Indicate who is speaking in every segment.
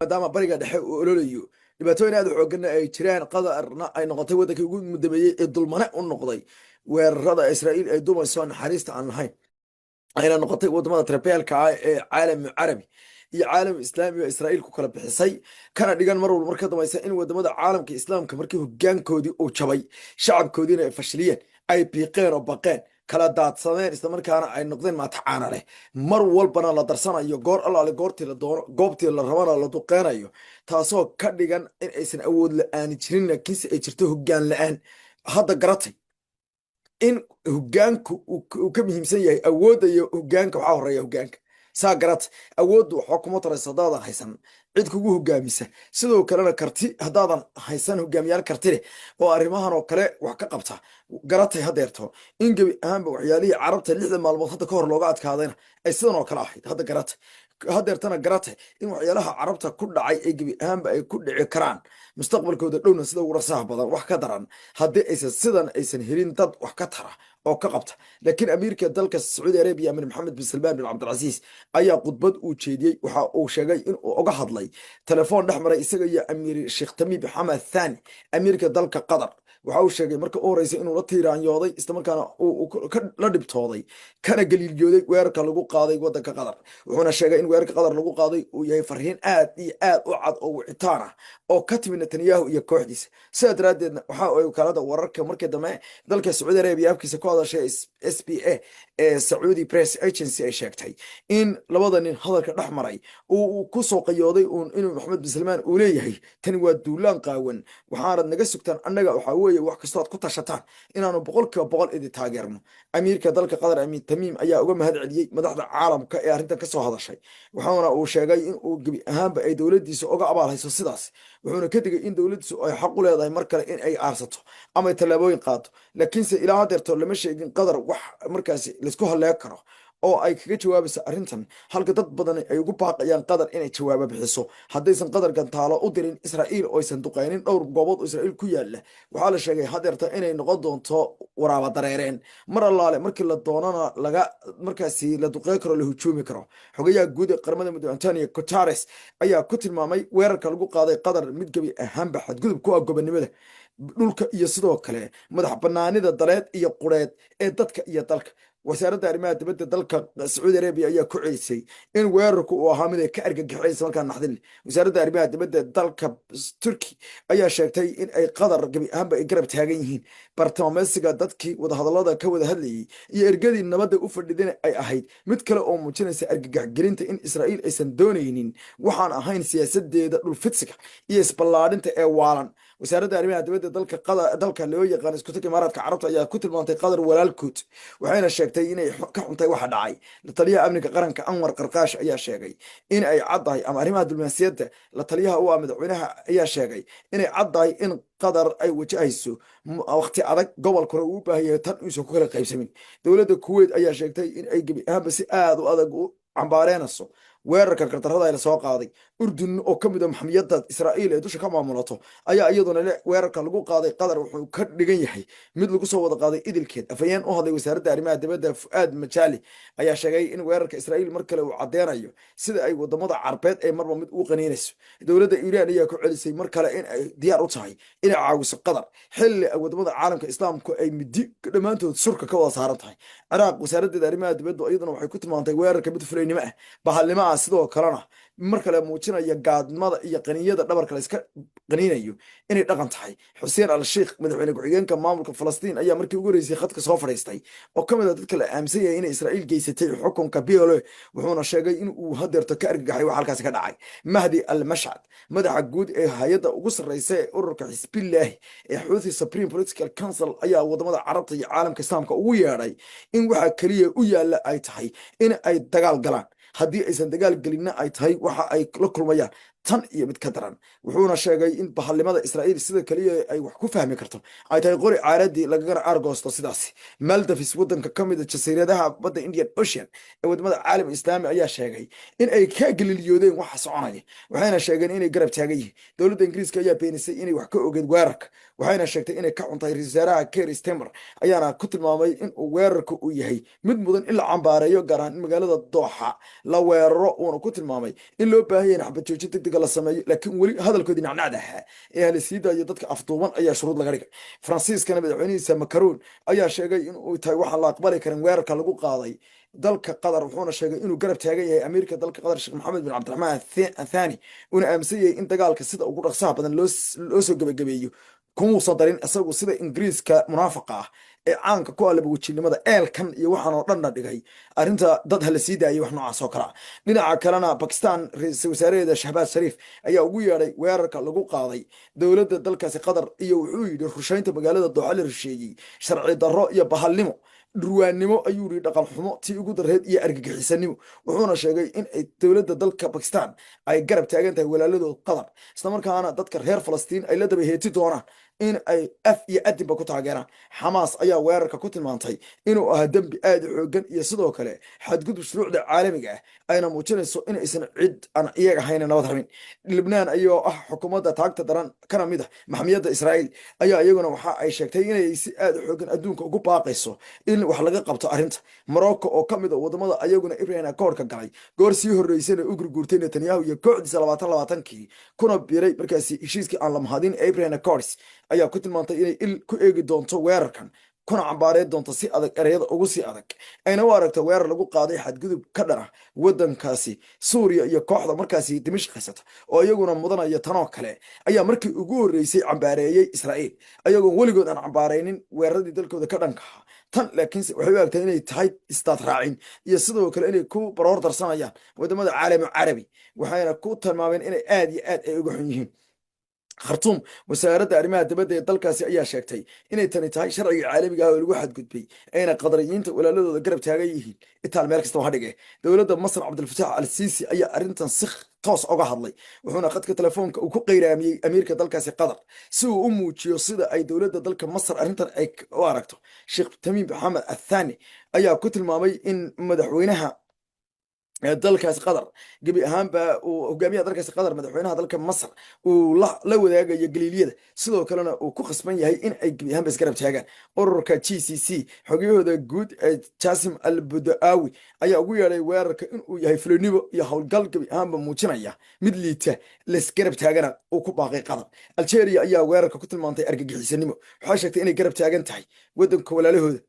Speaker 1: Maadaama Bariga Dhexe uu ololayo, dhibaatooyin aad u xooganna ay jiraan, Qatarna ay noqotay waddankii ugu mudameeyey ee dulmane u noqday weerarada Israa'iil ay dumayso naxariista aan lahayn, ayna noqotay wadamada trabeelka ah ee caalami carabi iyo caalam islaami oo Israa'iil ku kala bixisay, kana dhigan mar walba mar ka dambaysa in wadamada caalamka islaamka markii hogaankoodii uu jabay, shacabkoodiina ay fashiliyeen, ay biiqeen oo baqeen, kala daadsameen, islamarkaana ay noqdeen maatacaana leh, mar walbana la darsanayo, goor allaale goortii la doono, goobtii la rabana la duqeynayo, taasoo ka dhigan in aysan awood la-aani jirin, laakiinse ay jirto hoggaan la-aan. Hadda garatay in hogaanku uu ka muhiimsan yahay awoodda iyo hogaanka. Waxaa horeeya hogaanka. Saa garata, awooddu waxba kuma tarayso haddaadan haysan cid kugu hogaamisa. Sidoo kalena karti haddaadan haysan, hogaamiyaal karti leh oo arrimahan oo kale wax ka qabta. Garatay hadeerto in gebi ahaanba waxyaalihii Carabta 60 maalmood hadda ka hor looga adkaadayna ay sidan oo kale ahayd. Hadda garatay, hadeertana garatay in waxyaalaha Carabta ku dhacay ay gebi ahaanba ay ku dhici karaan mustaqbalkooda dhowna sida ugu rasaha badan, wax ka daran, haddii aysan sidan aysan helin dad wax ka tara oo ka qabta. Laakiin amiirka dalka Sacuudi Arabiya, Amiir Maxamed bin Salmaan bin Cabdilcasiis, ayaa khudbad uu jeediyey waxa uu sheegay in uu uga hadlay telefoon dhex maray isaga iyo Amiir Sheekh Tamiim Xamed Thani, amiirka dalka Qatar. Waxa uu sheegay marka u horeysa inuu la tiiraanyooday, islamarkaana uu la dhibtooday kana galiilyooday weerarka lagu qaaday wadanka Qatar. Wuxuuna sheegay in weerarka Qatar lagu qaaday uu yahay fariin aad iyo aad u cad oo wicitaan ah oo ka timi Netanyahu iyo kooxdiisa. Sidaa daraaddeedna waxa ay wakaalada wararka markii dambe dalka Sacuudi Arabiya afkiisa ku hadashay SPA ee Sacuudi Press Agency ay sheegtay in labada nin hadalka dhex maray uu ku soo qayooday uun inuu Maxamed bin Salmaan uu leeyahay: "Tani waa duulaan qaawan, waxaanad naga sugtaan annaga waxaa weeye wax kastoo aad ku tashataan inaanu 100% idi taageerno." Amiirka dalka Qatar, Amiir Tamiim, ayaa uga mahad celiyey madaxda caalamka ee arrintan ka soo hadashay, waxaana uu sheegay in uu gebi ahaanba ay dowladdiisa uga abaal hayso sidaas. Wuxuuna ka digay in dowladdiisu ay xaq u leedahay mar kale in ay aarsato ama ay tallaabooyin qaado. Laakiinse ilaa hadeerto lama sheegin Qatar wax markaasi laysku halleeg karo oo ay kaga jawaabayso arrintan, halka dad badan ay ugu baaqayaan Qatar inay jawaabo bixiso. Haddaysan Qatar gantaalo u dirin Israa'iil oo aysan duqeynin dhowr goobood oo Israa'iil ku yaala, waxaa la sheegay hadeerta inay noqon doonto waraaba dareereen, mar allaale markii la doonana laga markaasi la duqeyn karo, la hujuumi karo. Xogayaha guud ee Qaramada Midoobe, Antonio Guterres, ayaa ku tilmaamay weerarka lagu qaaday Qatar mid gebi ahaanba xadgudub ku ah gobonimada dhulka iyo sidoo kale madax banaanida daleed iyo qureed ee dadka iyo dalka. Wasaaradda arrimaha dibadda dalka Sacuudi Arabiya ayaa ku celisay in weerarku uu ahaa mid ay ka argagixinaysa markaa naxdin leh. Wasaaradda arrimaha dibadda dalka Turki ayaa sheegtay in ay Qatar gebi ahaanba ay garab taagan yihiin, bartilmaameedsiga dadkii wadahadallada ka wada hadlayay iyo ergadii nabadda u fadhidina ay ahayd mid kale oo muujinaysa argagaxgelinta in Israa'iil aysan doonaynin waxaan ahayn siyaasadeeda dhulfidsiga iyo isballaadhinta ee waalan. Wasaaradda arrimaha dibadda dalka dalka loo yaqaan Isku-tagga Imaaraadka Carabta ayaa ku tilmaantay Qatar walaalkood, waxayna sheegtay inay ka xuntay waxa dhacay. La taliyaha amniga qaranka, Anwar Qarqaash, ayaa sheegay in ay caddahay, ama arrimaha diblomaasiyadda la taliyaha u ah madaxweynaha ayaa sheegay inay caddahay in Qatar ay wajahayso waqti adag, gobolkuna uu u baahan yahay tan uusan ku kala qaybsamin. Dowladda Kuwait ayaa sheegtay in ay gebi ahaanba si aad u adag u cambaareenayso weerarka gardarrada ee lasoo qaaday. Urdun oo ka mid a maxmiyadda Israa'iil ee dusha ka maamulato ayaa iyaduna le weerarka lagu qaaday Qatar wuxuu ka dhigan yahay mid lagu soo wada qaaday idilkeed. Afhayeen u hadlay wasaaradda arrimaha dibadda, Fu'aad Majaali, ayaa sheegay in weerarka Israa'iil mar kale uu caddeynayo sida ay wadamada Carbeed ee marba mid u qaniinayso. Dowladda Iiraan ayaa ku celisay mar kale in ay diyaar u tahay inay caawiso Qatar, xilli ay wadamada caalamka islaamku ay midi dhammaantood surka ka wada saaran tahay. Ciraaq wasaaraddeeda arrimaha dibaddu iyaduna waxay ku tilmaantay weerarka mid fulaynimo ah, bahalnimo ah, sidoo kalena mar kale muujinaya gaadmada iyo qaniyada dhabarka la iska qaniinayo inay dhaqan tahay. Xuseen Al Sheikh, madaxweyne ku-xigeenka maamulka Falastiin, ayaa markii ugu horeysay khadka soo fadhiistay oo ka mid a dadka la aaminsan yahay inay Israa'iil geysatay xukunka PLO, wuxuuna sheegay in uu hadeerto ka argagaxay wax halkaasi ka dhacay. Mahdi Al Mashcad, madaxa guud ee hay-adda ugu sarreysa ee ururka Xisbillaahi ee Xuuthi Supreme Political Council, ayaa wadamada Carabta iyo caalamka islaamka ugu yeedhay in waxa keliya u yaalla ay tahay in ay dagaal galaan, haddii aysan dagaal gelinna ay tahay waxa ay la kulmayaan tan iyo mid ka daran. Wuxuuna sheegay in bahalnimada Israa'iil sida keliya ay wax ku fahmi karto ay tahay qori caaradii lagagana aargoosto sidaasi. Maldives, wadanka ka mid a jasiiradaha badda Indian Ocean ee wadamada caalam islaami, ayaa sheegay in ay ka galiliyoodeen waxa soconaya, waxayna sheegeen inay garab taagan yihiin. Dowladda Ingiriiska ayaa beenisay inay wax ka ogeed weerarka, waxayna sheegtay inay ka xuntahay. Ra-iisul wasaaraha Keir Starmer ayaana ku tilmaamay in uu weerarka uu yahay mid mudan in la cambaareeyo, gaar ahaan in magaalada Dooxa la weeraro, uuna ku tilmaamay in loo baahan yahay xabad joojin deg. Degdega la sameeyo, laakiin weli hadalkoodii nacnacda ahaa ee hala sii daayo dadka afduuban ayaa shuruud laga dhigay. Faransiiskana madaxweynihiisa Macron ayaa sheegay in uu tahay waxaan la aqbali karin weerarka lagu qaaday dalka Qatar, wuxuuna sheegay inuu garab taagan yahay amiirka dalka Qatar, Sheekh Maxamed bin Cabdiraxmaan Athani, uuna aaminsan yahay in dagaalka sida ugu dhaqsaha badan loo soo gebagabeeyo. Kumuusan darin isagu sida Ingiriiska munaafaqa ah ee caanka ku ah labawejinimada, eelkan iyo waxaan oo dhanna dhigay arrinta dad hala sii daayay, wax noocaas oo kale ah. Dhinaca kalena, Bakistan ra-iisul wasaaraheeda Shahbaaz Shariif ayaa ugu yeedhay weerarka lagu qaaday dowladda dalkaasi Qatar iyo, wuxuu yidhi, rushaynta magaalada Dooxa la rusheeyey sharci darro iyo bahalnimo, dhurwaannimo ayuu yidhi, dhaqan xumo tii ugu dareed iyo argagixisanimo. Wuxuuna sheegay in ay dowladda dalka Bakistan ay garab taagan tahay walaaladood Qatar, islamarkaana dadka reer Falastiin ay la daba heeti doonaan in ay af iyo adinba ku taageeraan. Xamaas ayaa weerarka ku tilmaantay inuu ahaa dembi aad u xoogan iyo sidoo kale xadgudub shuruucda caalamiga ah, ayna muujinayso inaysan cid aan iyaga hayna nabad rabin. Libnaan ayoo ah xukuumadda taagta daran kana mid ah maxmiyadda Israa'iil ayaa iyaguna waxa ay sheegtay inay si aad u xoogan adduunka ugu baaqayso in wax laga qabto arrinta. Morocco oo ka mid a wadamada ayaguna Abraham Accord-ka galay, goor sii horreysayna u gurguurtay Netanyahu iyo kooxdiisa 2020-kii, kuna biiray markaasi heshiiskii aan la mahadin ee Abraham Accords, ayaa ku tilmaantay inay il ku eegi doonto weerarkan, kuna cambaareyn doonto si adag, ereyada ugu sii adag, ayna u aragto weerar lagu qaaday xadgudub ka dhan ah waddankaasi. Suuriya iyo kooxda markaasi Dimishq haysata oo iyaguna mudanaya tanoo kale ayaa markii ugu horreysay cambaareeyey Israa'iil, ayagoon weligood aan cambaaraynin weeraradii dalkooda ka dhanka ahaa tan. Laakiinse waxay u egtahay inay tahay istaad raacin iyo sidoo kale inay ku baroor darsanayaan wadamada caalamu carabi, waxayna ku tilmaameen inay aad iyo aad ay uga xun yihiin. Khartuum, wasaaradda arrimaha dibadda ee dalkaasi ayaa sheegtay inay tani tahay sharciga caalamiga ah oo lagu xadgudbay, ayna Qadariyiinta walaaladooda garab taagan yihiin itaal meel kastaba ha dhige. Dowladda Masar, Cabdilfataax Al Siisi ayaa arrintan si toos oga hadlay, wuxuuna khadka telefoonka uu ku qeyraamiyey amiirka dalkaasi Qatar si uu u muujiyo sida ay dowladda dalka Masar arrintan ay u aragto. Sheekh Tamiim Maxamed Athani ayaa ku tilmaamay in madaxweynaha dalkaasi Qatar gebi ahaanba uu hogaamiyaha dalkaasi Qatar madaxweynaha dalka Masar uu la wadaagayo galiiliyada, sidoo kalena uu ku khasban yahay in ay gebi ahaanba isgarab taagaan. Ururka GCC xogiyahooda guud ee Jasim Al Budaawi ayaa ugu yeedhay weerarka inuu yahay fulinimo iyo howlgal gebi ahaanba muujinaya mid liita, laisgarab taagana uu ku baaqay Qatar. Algeria ayaa weerarka ku tilmaantay argagixisanimo, waxay sheegtay inay garab taagan tahay waddanka walaalahooda.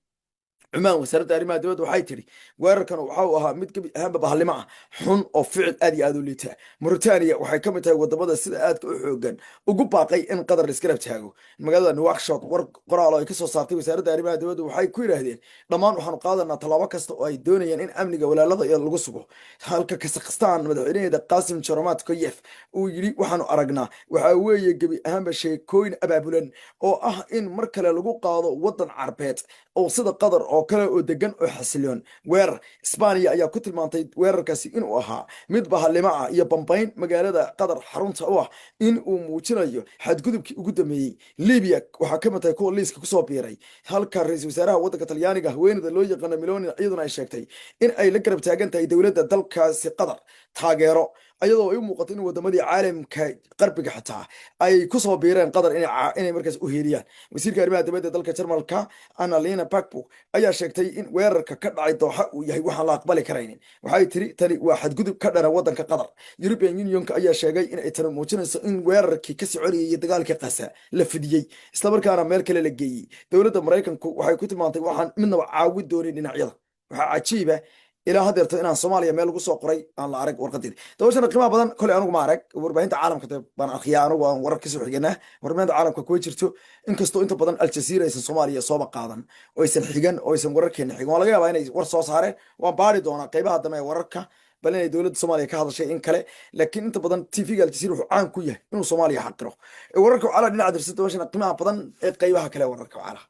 Speaker 1: Cumaan, wasaaradda arrimaha dibadda waxay tidhi weerarkan waxa uu ahaa mid gebi ahaanba bahalnimo ah, xun oo ficil aad iyo aad u liita. Mauritania waxay ka mid tahay wadamada sida aadka u xoogan ugu baaqay in Qatar la isgarab taago. Magaalada Nuwakshot, war qoraal oo ay kasoo saartay wasaaradda arrimaha dibadda waxay ku yidhaahdeen: "Dhammaan waxaanu qaadanaa tallaabo kasta oo ay doonayaan in amniga walaalada lagu sugo." Halka Kazakhstan, madaxweynaheeda Qasim Jomart Tokayev uu yidhi: "Waxaanu aragnaa waxaa weeye gebi ahaanba sheekooyin abaabulan oo ah in mar kale lagu qaado waddan Carbeed oo sida Qatar oo kale oo degan oo xasiloon weerar." Isbaaniya ayaa ku tilmaantay weerarkaasi inuu ahaa mid bahalnimo ah iyo bambayn magaalada Qatar xarunta u ah, in uu muujinayo xadgudubkii ugu dambeeyey. Libiya waxaa ka mid tahay kuwa liiska kusoo biiray, halka ra-iisul wasaaraha waddanka Talyaaniga, haweeneyda loo yaqaano Meloni, iyaduna ay sheegtay in ay la garab taagan tahay dowladda dalkaasi Qatar taageero, ayadoo ay u muuqato in wadamadii caalamka qarbiga xataa ay kusoo biireen Qatar inay markaas u heeliyaan. Wasiirka arrimaha dibadda dalka Jarmalka, Annalena Baerbock, ayaa sheegtay in weerarka ka dhacay Dooxa uu yahay waxaan la aqbali karaynin. Waxay tiri: "Tani waa xadgudub ka dhana waddanka Qatar." European Unionka ayaa sheegay in ay tani muujinayso in weerarkii ka soconayay dagaalkii Qasa la fidiyey, islamarkaana meel kale la geeyey. Dowladda Maraykanku waxay ku tilmaantay waxaan midnaba caawin doonin dhinacyada. Waxaa cajiiba ilaa haddeerto inaan Soomaaliya meel lagu soo qoray aan la arag warqadeeda. Dabashana qiimaha badan, koley anigu ma arag warbaahinta caalamka de baan arkhiyaa, anigu aan warar kasoo xiganaa warbaahinta caalamka kuwa jirto, inkastoo inta badan Aljazeera aysan Soomaaliya sooba qaadan oo aysan xigan oo aysan wararkeena xigan. Waa laga yaabaa inay war soo saareen, waan baari doonaa qeybaha dambe ee wararka bal inay dowladda Soomaaliya ka hadashay in kale, laakiin inta badan TV-ga Aljazeera wuxuu caan ku yahay inuu Soomaaliya xaqiro. Wararka wacala dhinaca dirsa dabashana qiimaha badan ee qeybaha kale wararka wacala.